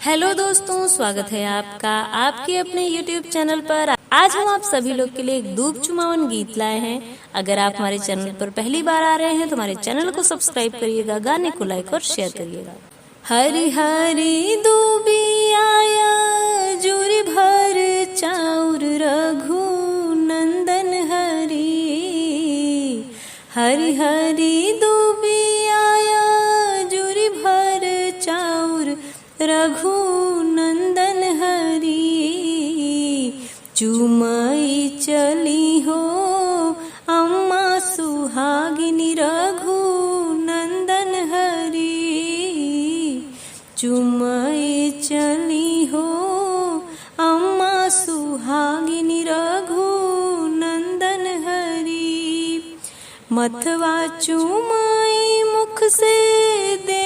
Hello दोस्तों, स्वागत है आपका आपके अपने YouTube channel पर। आज हम आप सभी लोग के लिए एक दूब चुमावन गीत लाए हैं। अगर आप हमारे चैनल पर पहली बार आ रहे हैं तो हमारे चैनल को सब्सक्राइब करिएगा, गाने को लाइक और शेयर करिएगा। हरी हरी दूबी आया जुरी भर चाउर रघु नंदन हरी। हरी हरी दूबी आया जुरी भर चाउर रघु नंदन हरी। चुमई चली हो अम्मा सुहागिनी रघु नंदन हरी। चुमई चली हो अम्मा सुहागिनी रघु नंदन हरी। मथवा चुमाई मुख से दे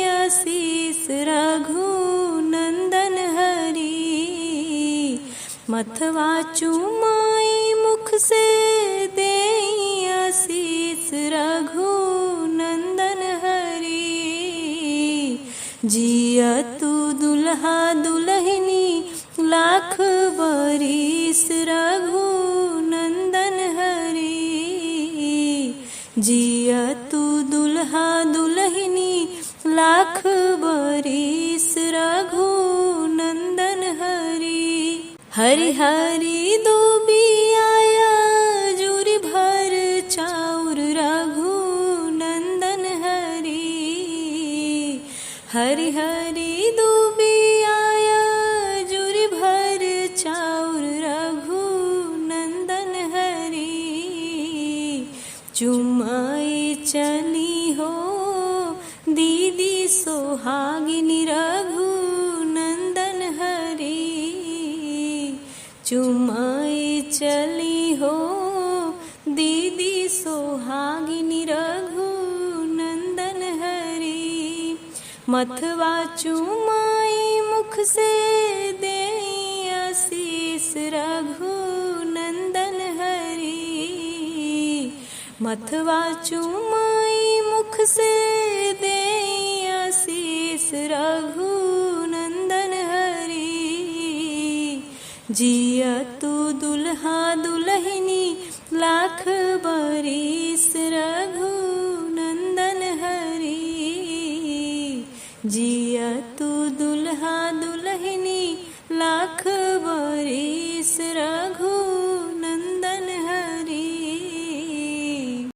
आशीष रघु नंदन हरी। मथवा चुमाई मुख से दे आशीष रघु नंदन हरी। जिया तू दुल्हा दुल्हनी लाख बरिस रघु नंदन हरी। जिया तू दुल्हा दुल्हनी लाख बरिस रघु नंदन हरी। हरि हरि दूबी आया जुरी भर चाउर रघु नंदन हरी। हरि हरि दूबी आया जुरी भर चाउर रघु नंदन हरी। चुमाई चली हो दीदी सोहागिनी रघु नंदन हरी। चुमाई चली हो दीदी सोहागिनी रघु नंदन हरी। मथवा चुमाई मुख से दे आशीष रघु नंदन हरी। मथवा चुमाई मुख से दे आशीष रघु नंदन हरी। जिया तू दुल्हा दुल्हनी लाख बरिस रघु नंदन हरी। जिया तू